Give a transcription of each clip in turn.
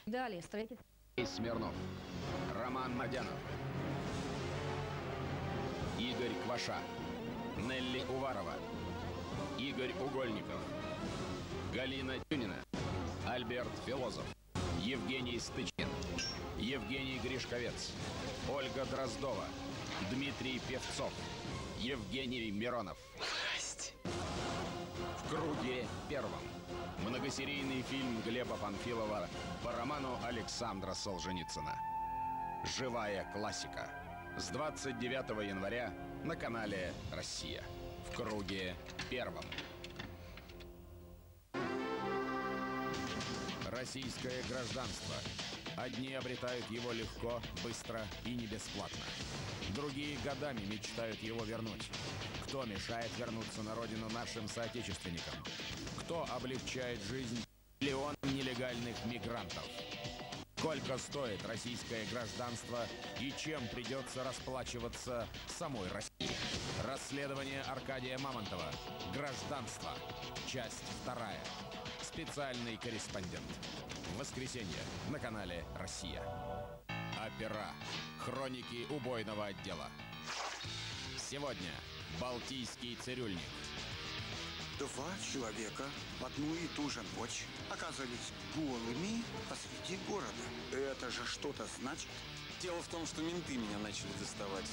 Далее строительство. Смирнов, Роман Мадянов, Игорь Кваша, Нелли Уварова, Игорь Угольников, Галина Тюнина, Альберт Филозов, Евгений Стычин, Евгений Гришковец, Ольга Дроздова, Дмитрий Певцов, Евгений Миронов. Здрасте. В круге первом. Многосерийный фильм Глеба Панфилова по роману Александра Солженицына. Живая классика. С 29 января на канале «Россия». В круге первом. Российское гражданство. Одни обретают его легко, быстро и не бесплатно. Другие годами мечтают его вернуть. Кто мешает вернуться на родину нашим соотечественникам? Кто облегчает жизнь миллионам нелегальных мигрантов? Сколько стоит российское гражданство и чем придется расплачиваться самой России? Расследование Аркадия Мамонтова. Гражданство. Часть вторая. Специальный корреспондент. В воскресенье на канале «Россия». Опера. Хроники убойного отдела. Сегодня Балтийский цирюльник. Два человека в одну и ту же ночь оказались голыми посреди города. Это же что-то значит. Дело в том, что менты меня начали доставать.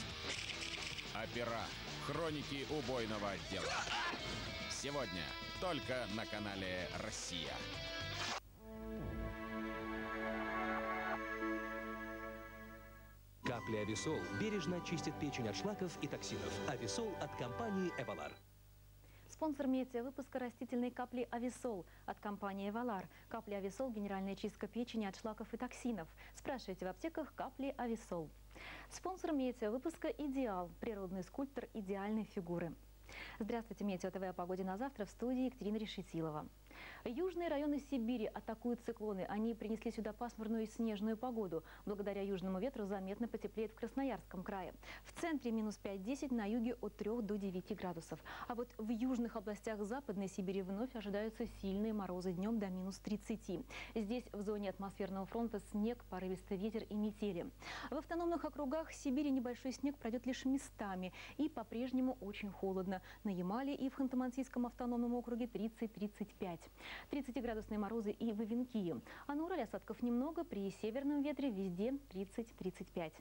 Опера. Хроники убойного отдела. Сегодня только на канале «Россия». Капли Ависол бережно очистит печень от шлаков и токсинов. Ависол от компании «Эвалар». Спонсор метео-выпуска растительной капли «Ависол» от компании «Эвалар». Капли «Ависол» – генеральная чистка печени от шлаков и токсинов. Спрашивайте в аптеках капли «Ависол». Спонсор метео-выпуска «Идеал» – природный скульптор идеальной фигуры. Здравствуйте, Метео ТВ о погоде на завтра в студии Екатерина Решетилова. Южные районы Сибири атакуют циклоны. Они принесли сюда пасмурную и снежную погоду. Благодаря южному ветру заметно потеплеет в Красноярском крае. В центре минус 5-10, на юге от 3 до 9 градусов. А вот в южных областях Западной Сибири вновь ожидаются сильные морозы днем до минус 30. Здесь в зоне атмосферного фронта снег, порывистый ветер и метели. В автономных округах Сибири небольшой снег пройдет лишь местами. И по-прежнему очень холодно. На Ямале и в Ханты-Мансийском автономном округе 30-35. 30-градусные морозы и в Эвенкии. А на Урале осадков немного, при северном ветре везде 30-35.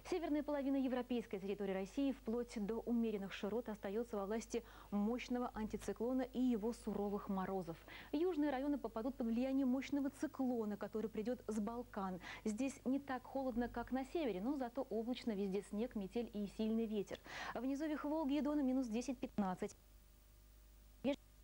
Северная половина европейской территории России вплоть до умеренных широт остается во власти мощного антициклона и его суровых морозов. Южные районы попадут под влияние мощного циклона, который придет с Балкан. Здесь не так холодно, как на севере, но зато облачно, везде снег, метель и сильный ветер. В низовьях Волги и Дона минус 10-15.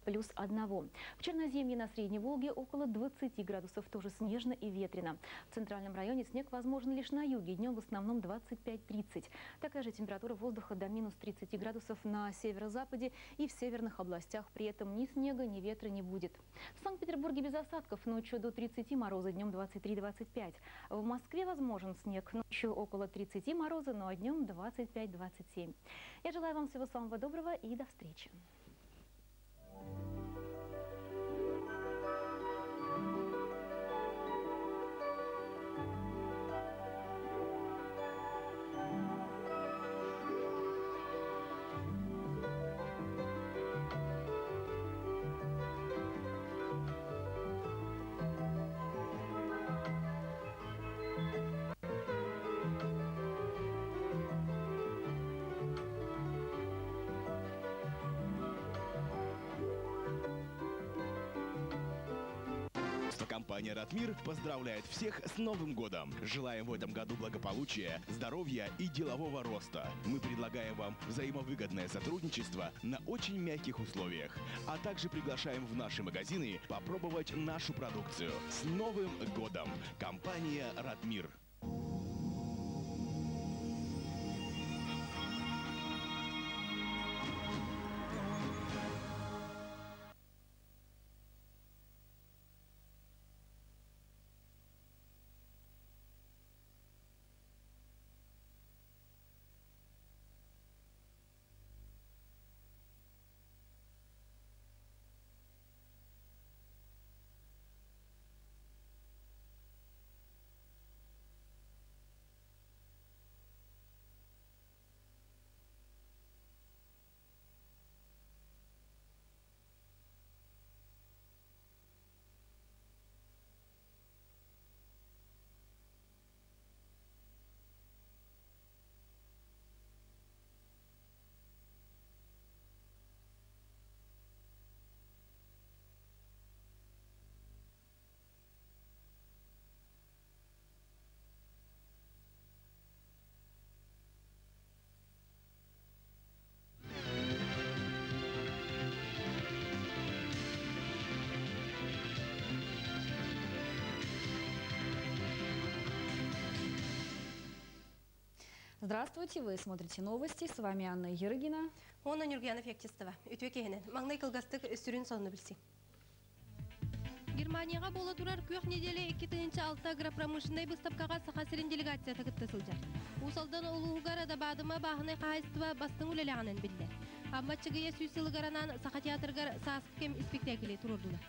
Плюс 1. В Черноземье на Средней Волге около 20 градусов, тоже снежно и ветрено. В центральном районе снег возможен лишь на юге, днем в основном 25-30. Такая же температура воздуха до минус 30 градусов на северо-западе и в северных областях. При этом ни снега, ни ветра не будет. В Санкт-Петербурге без осадков, ночью до 30 мороза, днем 23-25. В Москве возможен снег, ночью около 30 мороза, ну а днем 25-27. Я желаю вам всего самого доброго и до встречи. Компания «Ратмир» поздравляет всех с Новым годом! Желаем в этом году благополучия, здоровья и делового роста. Мы предлагаем вам взаимовыгодное сотрудничество на очень мягких условиях, а также приглашаем в наши магазины попробовать нашу продукцию. С Новым годом! Компания «Ратмир». Здравствуйте, вы смотрите новости. С вами Анна Ерыгина. Уонна Нюргуяна Феоктистова. Үтүө киэһэнэн. Маҥнай кылгастык сүрүн сонуну билсиҥ. Германияҕа буола турар күөх неделя 2006 агропромышленнай быыстапкаҕа Саха сирин делегацията кытта сылдьар. Уус Алдан улууһугар Дабаадыма бааһынай хаһаайыстыба бастыҥ үлэлээҕинэн биллэр. Амма Аччыгыйа сүүс сылыгар анаан Саха театрыгар Сааскы кэм испиктээкили туруордулар.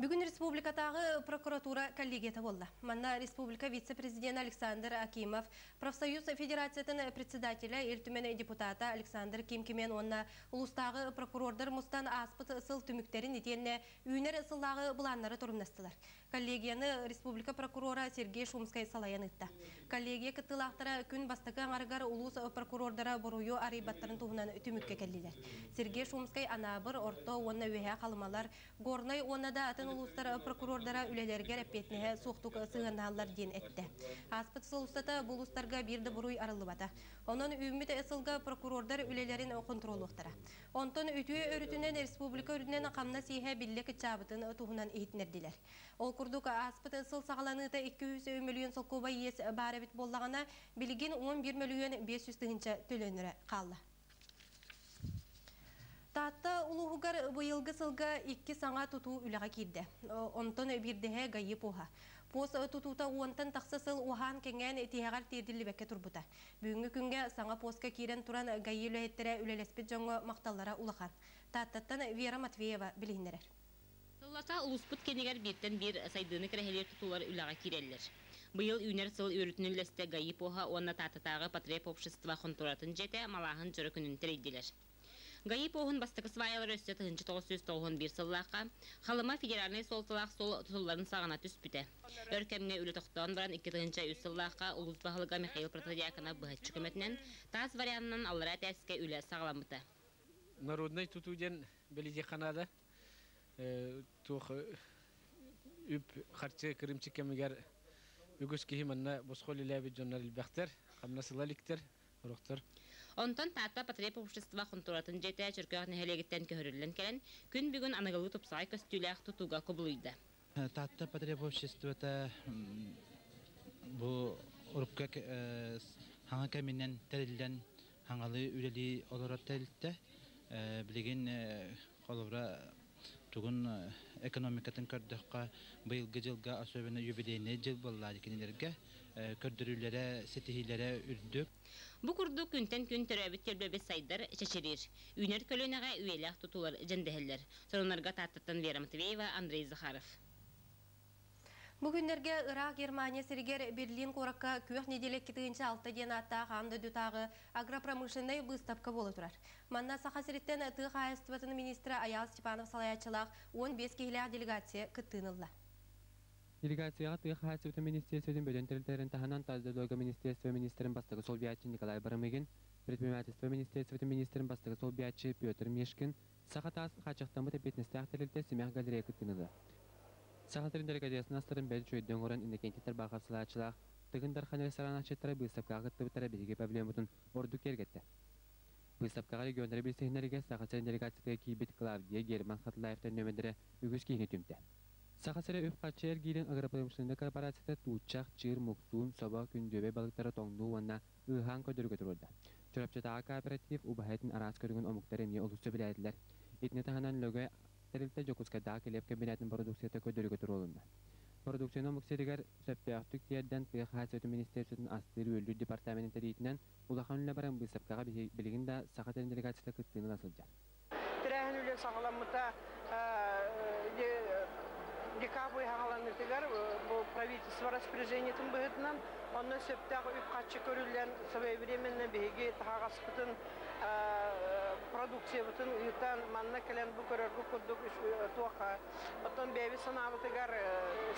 Бүгүн республикатааҕы прокуратура коллегията буолла. Манна республика вице-президенэ Александр Акимов, профсоюз федерациятын председателэ, Ил Түмэн депутата Александр Ким-Кимен уонна улуустааҕы прокурордар мустан ааспыт сыл түмүктэрин итиэннэ үүнэр сыллааҕы былааннары торумнастылар. Коллегияны республика прокурора Сергей Шумскай салайан ыытта. Коллегия кыттыылаахтара күн бастакы аҥарыгар улуус прокурордара буруйу арыйбаттарын туһунан түмүккэ кэллилэр. Сергей Шумскай Анаабыр, Орто уонна Үөһээ Халымалар, Горнай уонна да атын улуустар прокурордара үлэлэригэр эппиэтинэһэ суохтук сыһыаннаһаллар диэн эттэ. Ааспыт сыл устата бу улуустарга биир да буруй арыллыбата. Онон үүммүт сылга прокурордар үлэлэрин хонтуруоллуохтара. Онтон үтүө өрүтүнэн республика үрдүнэн хамнас иһэ биллэ кыччаабытын туһунан иһитиннэрдилэр. Ол курдук, ааспыт сыл саҕаланыыта 200 мөлүйүөн солкуобай иэс баар эбит буоллаҕына, билигин 11 мөлүйүөн 500 тыһыынча төлөнөрө хаалла. Таатта улууһугар быйылгы сылга икки саҥа тутуу үлэҕэ киирдэ. Онтон биирдэһэ ГАИ поһа. Пост тутуута уонтан тахса сыл уһаан-кэҥээн тиһэҕэр тиэрдиллибэккэ турбута. Бүгүҥҥү күҥҥэ саҥа постка киирэн туран ГАИ үлэһиттэрэ үлэлэспит дьоҥҥо махталлара улахан. Тааттаттан Вера Матвеева билиһиннэрэр. Сыллата улууспут кэннигэр бииртэн биир сайдыыны кэрэһэлиир тутуулар үлэҕэ киирэллэр. Быйыл үүнэр сыл үөрүүтүн үллэстэ ГАИ поһа уонна Тааттатааҕы потребобщество хонтуоратын дьиэтэ малааһын дьоро күнүн тэрийдилэр. ГАИ поһун бастакы сваялара өссө 1991 сыллаахха Халыма федеральнай суолталаах суол тутулларын саҕана түспүтэ. Өр кэмҥэ үлэ тохтоон баран 2003 сыллаахха улуус баһылыга Михаил Протодьяконов быһаччы көмөтүнэн таас варианынан аллараа этээскэ үлэ саҕаламмыта. Народнай тутуу диэн бэлитиэххэ наада. Туох үп харчы кырыымчык кэмигэр үгүс киһи манна босхо үлэлээбит дьоннор элбэхтэр, хамнас ыла иликтэр. Орохтор. Онтон Таатта потребобщество хонтуоратын дьиэтэ Чөркөөх нэһилиэгиттэн көһөрүллэн кэлэн, күн бүгүн аныгылыы тупсаҕай көстүүлээх тутууга кубулуйда. Таатта потребобществота бу урукка хаҥа кэминэн тэриллэн хаҥалыы үлэлии олорор тэрилтэ. Билигин холобура тугун экономикатын көрдөххө, быйылгы дьылга особенно юбилейный дьыл буолла кинилэргэ көрдөрүүлэрэ, ситиһиилэрэ үрдүк. Бу курдук күнтэн күн төрөөбүт түөлбэбит сайдар, чэчириир. Үүнэр көлүөнэҕэ үйэлээх тутуулар дьэндэһэллэр. Сонуннарга Тааттаттан Вера Матвеева, Андрей Захаров. Бу күннэргэ ыраах Германия сиригэр Берлин куоракка күөх неделя 2006 диэн ааттаах аан дойдутааҕы агропромышленнай быыстапка буола турар. Манна Саха сириттэн тыа хаһаайыстыбатын министрэ Айаал Степанов салайааччылаах 15 киһилээх делегация кыттыыны ылла. Делегацияҕа тыа хаһаайыстыбатын министиэристибэтин бөдөҥ тэрилтэлэрин таһынан тас дойдуларга министиэристибэ министрин бастакы солбуйааччы Николай Барамыгин, предпринимательство министиэристибэтин министрин бастакы солбуйааччы Петр Мишкин, Саха таас хааччахтаммыт эппиэтинэстээх тэрилтэ Симэх галерея кыттыыны ылла. Саха сирин делегациясын астарын бэл үчүгэйдик оҥорон Иннокентий Тарбахов салааччылаах Тыгын Дархан ресторан асчыттара быыстапкаҕа кыттыбыттара биһиги павильоммутун ордук киэргэттэ. Быыстапкаҕа регионнары билсиһиннэргэ Саха сирин делегациятыгар киирбит Клавдия Герман Хатлаевтар нүөмэрдэрэ үгүс киһини түмтэ. Саха сирэ үп-харчы эргиирин агропромышленнай корпорацията тууччах, чыыр, муксуун, собо, күндүөбэй балыктары тоҥнуу уонна ыыһаан көрдөрүүгэ туруорда. Чурапчытааҕы кооператив убаһа этин араас көрүҥүн омуктар эмиэ олус сөбүлээтилэр. Итини таһынан Лөгөй тэрилтэ Дьокуускайдааҕы килиэп кэмбинээтин бородууксуйата көрдөрүүгэ туруорулунна. Бородууксуйаны омук сиригэр сөптөөхтүк тиэрдэн тыа хаһаайыстыбатын министиэристибэтин астыыр-үөллүүр департаменын тэрийиитинэн улахан үлэ баран быыстапкаҕа билигин да Саха сирин делегацията кыттыыны ыла сылдьар. Тэрээһин үлэ саҕаламмыта декабрь хаҥаланыытыгар бу правительство распоряжениетын быһыытынан онно сөптөөх үп-харчы көрүллэн своевременно биһиги таһаҕаспытын продукциябытын ыытан манна кэлэн бу көрөргүт курдук туох оттон бэйэбит санаабытыгар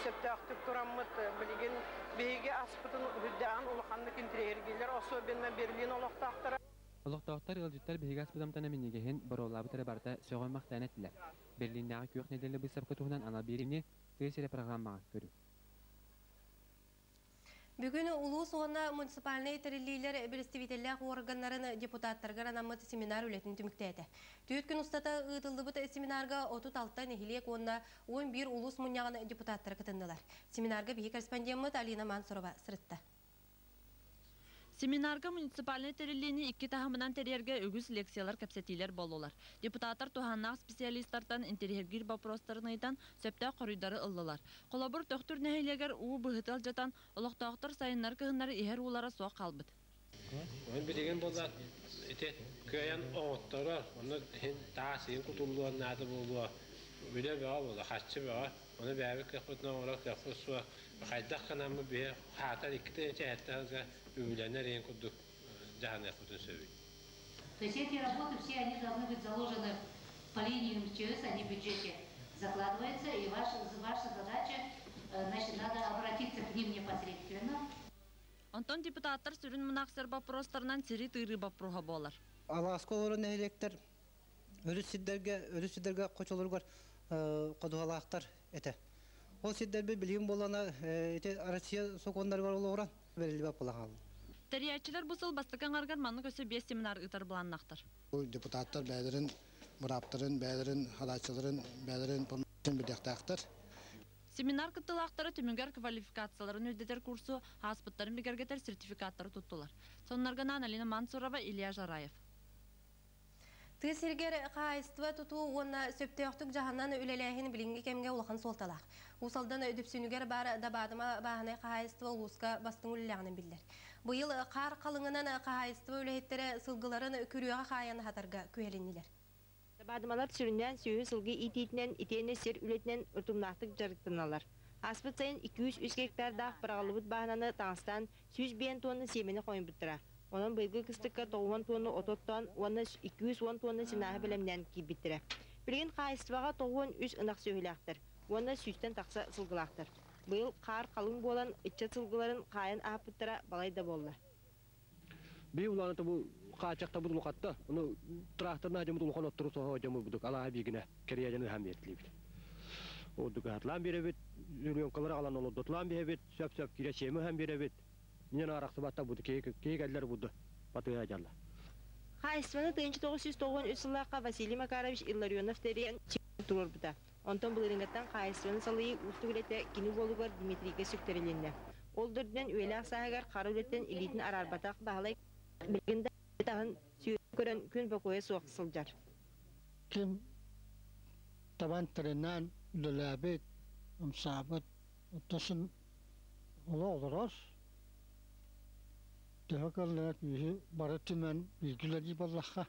сөптөөхтүк тураммыт билигин биһиги аспытын үрдээҕин улаханнык интириэһиргииллэр особенно Берлин олохтоохторо. Олохтоохтор, ыалдьыттар биһиги аспыт амтана минньигэһин боруобалаабыт эрэ барыта сөҕөн-махтайан эттилэр. Берлиннээҕи күөх нэдиэлэ быыстапка туһунан анал биэриини Тыа сирэ программаҕа көрүҥ. Бүгүн улуус уонна муниципальнай тэриллиилэр бэрэстэбиитэллээх уорганнарын депутаттарыгар анаммыт семинар үлэтин түмүктээтэ. Түөрт күн устата ыытыллыбыт семинарга 36 нэһилиэк уонна 11 улуус мунньаҕын депутаттара кытыннылар. Семинарга биһи корреспондеммыт Алина Мансурова сырытта. Семинарга муниципальнай тэриллиини икки таһымынан тэрийэргэ үгүс лекциялар, кэпсэтиилэр буоллулар. Депутаттар туһааннаах специалистартан интэриэһиргиир боппуруостарын ыйытан, сөптөөх хоруйдары ыллылар. Холобур, Төхтүр нэһилиэгэр уу быһыты алдьатан, олохтоохтор сайыннары-кыһыннары иһэр уулара суох хаалбыт. Онон билигин буолла ити кыайан оҥотторор, онно иһин таас иһин кутуллуон наада буолуо, үлэ бөҕө буолла, харчы бөҕө. Ону бэйэбит кыахпытынан оҥорор кыахпыт суох. Хайдах гынаммыт биһи хаатар икки тыһыынча сэттэ сылга үбүлэнэр иһин курдук дьаһаныахпытын сөбүй. То есть эти работы все они должны быть заложены по линии МЧС, они в бюджете закладываются, и ваша, ваша задача, значит, надо обратиться к ним непосредственно. Онтон депутаттар сүрүн мунаахсыйар боппуруостарынан сири тыырыы боппуруоһа буолар. Алааска олорор нэһилиэктэр өрүс сирдэргэ, өрүс сирдэргэ хочолоругар ходуһалаахтар этэ. Ол сирдэрбит билигин буоллаҕына ити Россия сокуоннарыгар олоҕуран бэриллибэт буолан хаалла. Тэрийээччилэр бу сыл бастакы аҥарыгар маннык өссө биэс семинар ыытар былааннаахтар. Депутаттар бэйэлэрин бырааптарын, бэйэлэрин хадааччыларын, бэйэлэрин билиэхтээхтэр. Семинар кыттыылаахтара түмүгэр квалификацияларын үрдэтэр курсу ааспыттарын бигэргэтэр сертификаттары туттулар. Сонуннарга Алина Мансурова, Илья Жараев. Тыа сиригэр хаһаайыстыба тутуу уонна сөптөөхтүк дьаһанан үлэлээһин билиҥҥи кэмҥэ улахан суолталаах. Уус Алдан Дүпсүнүгэр баар Дабаадыма бааһынай хаһаайыстыба улууска бастыҥ үлэлээҕинэн биллэр. Быйыл хаар халыҥынан хаһаайыстыба үлэһиттэрэ сылгыларын күрүөҕэ хаайан аһатарга күһэлиннилэр. Дабаадымалар сүрүннээн сүөһү сылгы иитиитинэн итиэннэ сир үлэтинэн утумнаахтык дьарыктаналлар. Ааспыт сайын 203 гектардаах быраҕыллыбыт бааһынаны таҥастаан 105 туонна сиэмэни хомуйбуттара. Онон быйылгы кыстыкка 90 туонна оту оттоон уонна 210 туонна сенааһы бэлэмнээн киирбиттэрэ. Билигин хаһаайыстыбаҕа 93 ынах сүөһүлээхтэр уонна сүүстэн тахса сылгылаахтар. Быйыл хаар халыҥ буолан ыччат сылгыларын хаайан аһаппыттара балай да буолла. Би улаана бу хаачахта бу улахатта. Ону тракторна жамут улахан оттору соһо жаму будук алаа бигине керияжаны хам бертлибит. Одук атлан беребит, үрүөнкалар алан олодотлан беребит, сөп-сөп кире чеми хам беребит. Минен араксыбатта буду кейгеллер буду. Батыга жалла. Хаһаайыстыбаны 1993 сыллаахха Василий Макарович Илларионов тэрийэн туруорбута. Онтон былырыыҥҥыттан хаһаайыстыбаны салайыы уустук үлэтэ кини уолугар Дмитрийгэ сүктэрилиннэ. Ол да үрдүнэн үйэлээх сааһыгар хара үлэттэн илиитин араарбатах Баһылай билигин да таһын сүүрэн көрөн күн бокуойа суох сылдьар. Ким табан тэринэн үлэлээбит, ымсаабыт, оттосын олох олорор. Төһө кэллэҕэ күүһү бары түмэн бииргэ үлэлии буоллахха.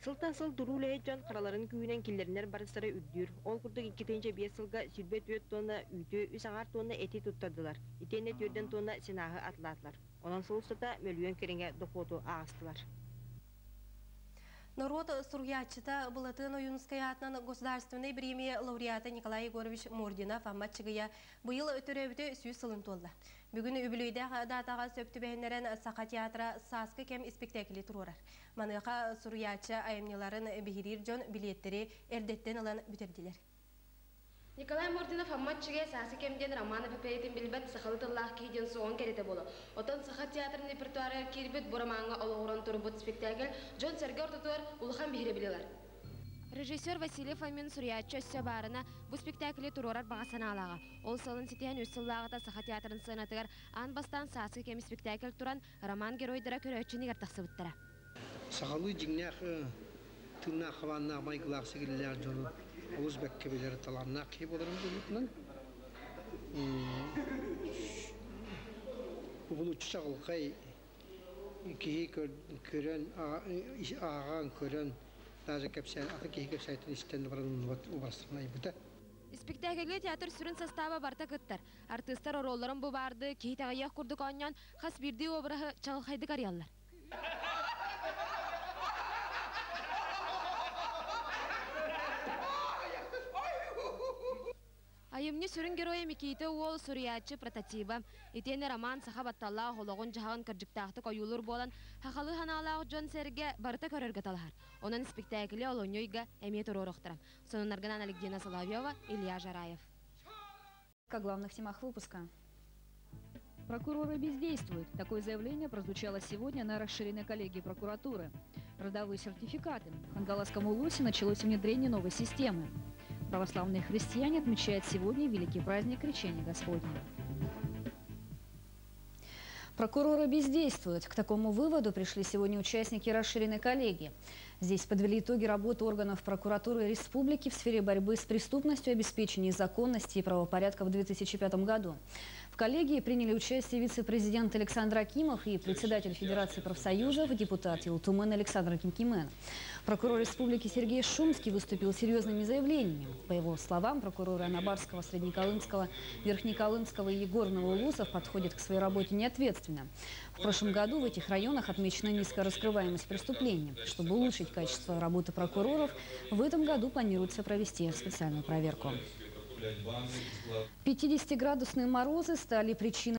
Сылтан сыл туруу үлэһит дьон хараларын күүһүнэн киллэринэр барыстара үрдүүр. Ол курдук 2005 сылга 24 тонна үүтү, үс аҥаар тонна эти туттардылар. Итиэннэ 4 тонна сенааһы атылаатылар. Онон сыл устата мөлүйүөн кэриҥэ дохуоту ааҕыстылар. Норуот суруйааччыта Былатыан Ойуунускай аатынан Государственнай премия лауреата Николай Егорович Мординов Амма Аччыгыйа быйыл төрөөбүтэ 100 сылын туолла. Бүгүн үбүлүөйдээх даатаҕа сөп түбэһиннэрэн Саха театра Сааскы кэм испиктээкили туруорар. Маныаха суруйааччы айымньыларын биһириир дьон билиэттэри эрдэттэн ылан бүтэрдилэр. Николай Мординов Амма Аччыгыйа Сааскы кэм диэн роман эпопеятын билбэт сахалыы тыллаах киһи диэн суоҕун кэриэтэ буолуо. Оттон Саха театрын репертуарыгар киирбит бу ромаҥҥа олоҕуран турбут спектакль дьон-сэргэ ортотугар улахан биһирэбили ылар. Режиссер Василий Фомин суруйааччы өссө баарына бу спектакли туруорар баҕа санаалааҕа. Ол сыалын ситиһэн үс сыллааҕыта Саха театрын сыанатыгар аан бастаан Сааскы кэм спектакль туран роман геройдара көрөөччүнүгэр тахсыбыттара. Сахалыы дьиҥнээх тыыннаах хабааннаах майгылаах сигилилээх дьону олус бэккэ билэр талааннаах киһи буоларын быһыытынан уһулуччу чаҕылхай киһи көрөн ааҕан көрөн даже кэпсээн атын киһи кэпсээтин истэн баран умнубат убарыстарын айбыта. Испиктээкилгэ театр сүрүн састааба барыта кыттар. Артыыстар оруолларын бу баарды киһи итэҕэйиэх курдук оонньоон хас биирдии обраһы чаҕылхайдык арыйаллар. Айымньы сүрүн геройа Микиитэ уол суруйааччы прототиба. Итиэннэ роман саха батталлаах олоҕун-дьаһаҕын кырдьыктаахтык ойуулуур буолан, сахалыы санаалаах дьон-сэргэ барыта көрөргө талаһар. Онон испиктээкили олунньу ыйга эмиэ туруоруохтара. Сонуннаргынан Александра Соловьева, Илья Жараев. О главных темах выпуска. Прокуроры бездействуют. Такое заявление прозвучало сегодня на расширенной коллегии прокуратуры. Родовые сертификаты. В Хангаласском улусе началось внедрение новой системы. Православные христиане отмечают сегодня великий праздник Крещения Господня. Прокуроры бездействуют. К такому выводу пришли сегодня участники расширенной коллегии. Здесь подвели итоги работы органов прокуратуры республики в сфере борьбы с преступностью, обеспечения законности и правопорядка в 2005 году. В коллегии приняли участие вице-президент Александр Акимов и председатель Федерации профсоюзов, депутат Ил Түмэн Александр Ким-Кимен. Прокурор республики Сергей Шумский выступил с серьезными заявлениями. По его словам, прокуроры Анабарского, Среднеколымского, Верхнеколымского и Егорного улусов подходят к своей работе неответственно. В прошлом году в этих районах отмечена низкая раскрываемость преступлений. Чтобы улучшить качество работы прокуроров, в этом году планируется провести специальную проверку. 50-градусные морозы стали причиной